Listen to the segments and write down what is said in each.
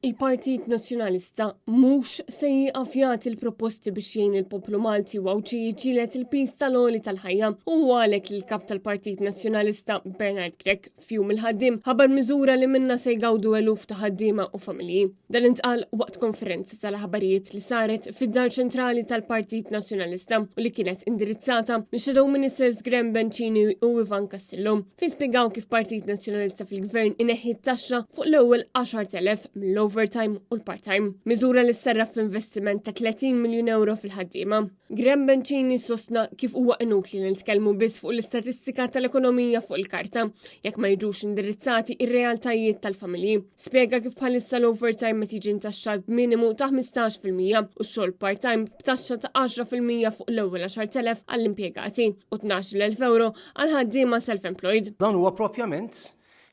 Il-Partit Nazzjonalista mhux se jieqaf jagħti l-proposti biex jgħin il-poplu Malti u Għawdxi jiġġieled il-piż tal-għoli tal-ħajja u għalhekk li l-Kap tal-Partit Nazzjonalista Bernard Grech f'Jum il-Ħaddiem ħabbar miżura li minnha se jgawdu eluf ta' ħaddiema u familji. Dan intqal waqt konferenza tal-aħbarijiet li saret fid-Dar Ċentrali tal-Partit Nazzjonalista u li kienet indirizzata mix-Shadow Ministers Graham Bencini u Ivan Castillo fejn spjegaw kif Partit Nazzjonalista fil-Gvern ineħħi t-taxxa fuq l-ewwel 10,000 mill-overtime u l-part-time, miżura li ssarraf f'investiment ta' 30 miljun euro fil-ħaddiema. Graham Bencini sostna kif huwa inutli li nitkellmu biss fuq l-istatistika tal-ekonomija fuq il-karta, jekk ma jiġux indirizzati ir-realtajiet tal-familji. Spjega kif bħalissa l-overtime qed jiġi ntaxxat b'minimu ta' 15% u x-xogħol part-time b'taxxa ta' 10% fuq l-ewwel 10,000 għall-impjegati u 12,000 euro għal ħaddiema self-employed. Dan huwa propjament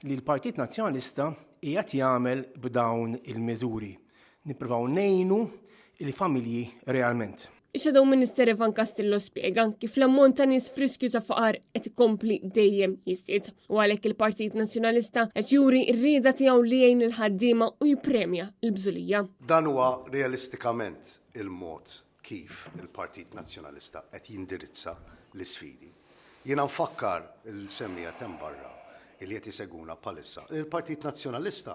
li l-Partit Nazzjonalista qiegħed jagħmel b'dawn il-miżuri. Nippruvaw ngħinu il-familji realment. Ix-Shadow Minister Ivan Castillo spjega kif l-ammont ta' nies f'riskju ta' faqar qed ikompli dejjem jiżdied u għalhekk il-Partit Nazzjonalista qed juri r-rieda tiegħu li jgħin il-ħaddiema u jippremja l-bżulija. Dan huwa realistikament il-mod kif il-Partit Nazzjonalista qed jindirizza l-isfidi. Jiena nfakkar l-semmiegħa t'hemm barra li qed isegwuna bħalissa li l-Partit Nazzjonalista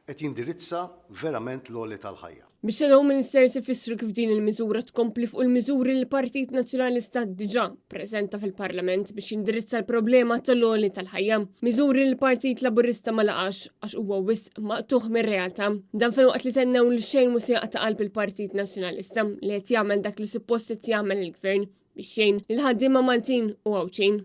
qed jindirizza verament l-għoli tal-ħajja. Bix-Shadow Ministers ifissru kif din il-miżura tkompli fuq il-miżuri li l-Partit Nazzjonalista diġà preżenta fil-Parlament biex jindirizza l-problema tal-għoli tal-ħajja. Miżuri li l-Partit Laburista ma laqax għax huwa wisq maqtugħ mir-realtà. Dan filwaqt li tennew li xejn mhu se jaqta' qalb il-Partit Nazzjonalista li qed jagħmel dak li suppost qed jagħmel il-Gvern biex jgħin lill-ħaddiema Maltin u Għawdxin.